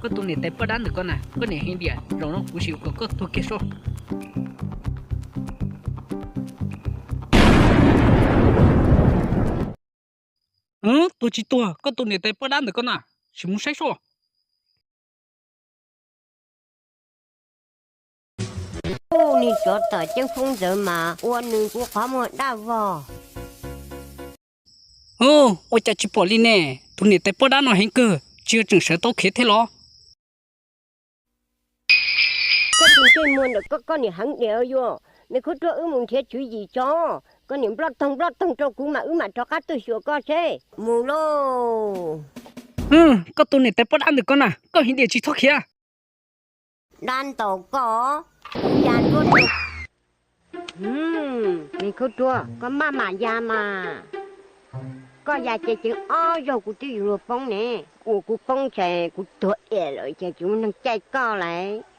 Koj tus niam tais poj dab ntawm koj na, koj niam heev tiag, zaum no kuv sim kom koj tuag kiag soj. Tuag tsis tuag, koj tus niam tais poj dab ntawm koj na, sim mus saib soj. Ub, niag tsov tom ceeb foob ntawd mas ua nws kuv qhov muag daj vog. Ub, ua cas tsis pom li ne? Tus niam tais poj dab no heev kawg, tsis yog tseem sawv tau khiav thiab los? Koj tus ntsej muag ntawm koj, koj niam heev diam yuav. Me khub ruaj, wb mus nrhiav tswv yim tso. Koj niam nploj toog nploj toog rau kuv mas wb mam rov qab tuaj xyuas koj seb. Mus lauj. Koj tus niam tais poj dab ntawm koj na, koj heev diam tsis txhob khiav. Dab ntawm koj, ya nruab tus. Me khub ruaj, koj maj mam ya mas. Koj ya ces ceev ob zaug kuv twb yuav luag poob ne. Ua kuv poob ces kuv tuag iam lawm ces tsis muaj neeg caij koj lawm.